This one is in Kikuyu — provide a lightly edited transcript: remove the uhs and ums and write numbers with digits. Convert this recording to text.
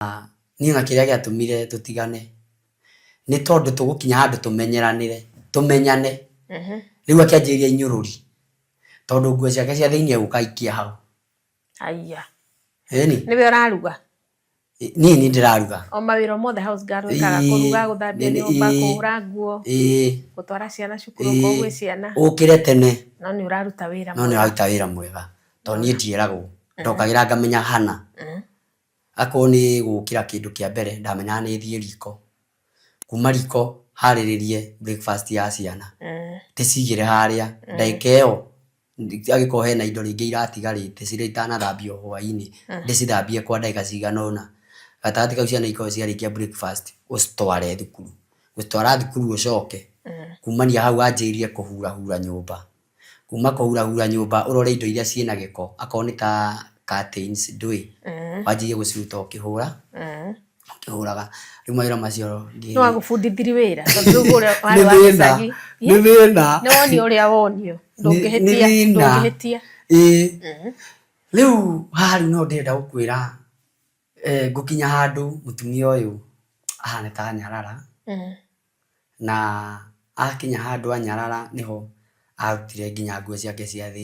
Niĩ ona kĩrĩa gĩatũmire tũtigane nĩ tondũ tũgũkinya handũ tũmenyeranĩre, tũmenyane. Rĩu akĩanjĩrĩria inyũrũri tondũ nguo ciake cia thĩiniĩ egũka aikia hau. Haiya. Ĩni. Nĩwe ũraruga? Niĩ nĩ ndĩraruga. O mawĩra mothe house girl wĩkaga, kũruga, gũthambia nyũmba, kũhũra nguo, gũtwara ciana cukuru okorwo gwĩ ciana. Ũkĩre tene. No nĩ ũraruta wĩra mwega. No nĩ ũraruta wĩra mwega tondũ niĩ ndieragwo. Ndokagĩra ngamenya hana. Akorwo nĩ gũkĩra kĩndũ kĩa mbere ndamenyaga nĩ thiĩ riko, kuma riko harĩrĩrie breakfast ya ciana, ndĩcigĩre harĩa, ndagĩka ĩyo angĩkorwo hena indo rĩngĩ iratigarĩte ciria itanathambio hwainĩ, ndĩcithambie kwa ndagĩka cigana ũna, gatagatĩ kau ciana ikorwo ciarĩkia breakfast ũcitware thukuru, gũcitwara thukuru ũcoke, kumania hau wanjĩrĩrie kũhurahura nyũmba. Kuma kũhurahura nyũmba ũrore indo iria ciĩna gĩko akorwo nĩ ta curtains ndũĩ wanjie gũciruta ũkĩhũra ũkĩhũraga rĩu mawĩra macio Nĩ wagũbundithirie wĩra tondũ rĩu ũrĩa warĩ Nĩ wa thĩna, gĩcagi. nĩ thĩna. Nĩ wonio ũrĩa wonio Nĩ ndũngĩhĩtia thĩna. ndũngĩhĩtia. Ĩĩ rĩu haha rĩu no ndĩrenda gũkwĩra ngũkinya handũ mũtumia ũyũ ahana ta anyarara. Na akinya handũ anyarara nĩho arutire nginya nguo ciake cia thĩinĩ.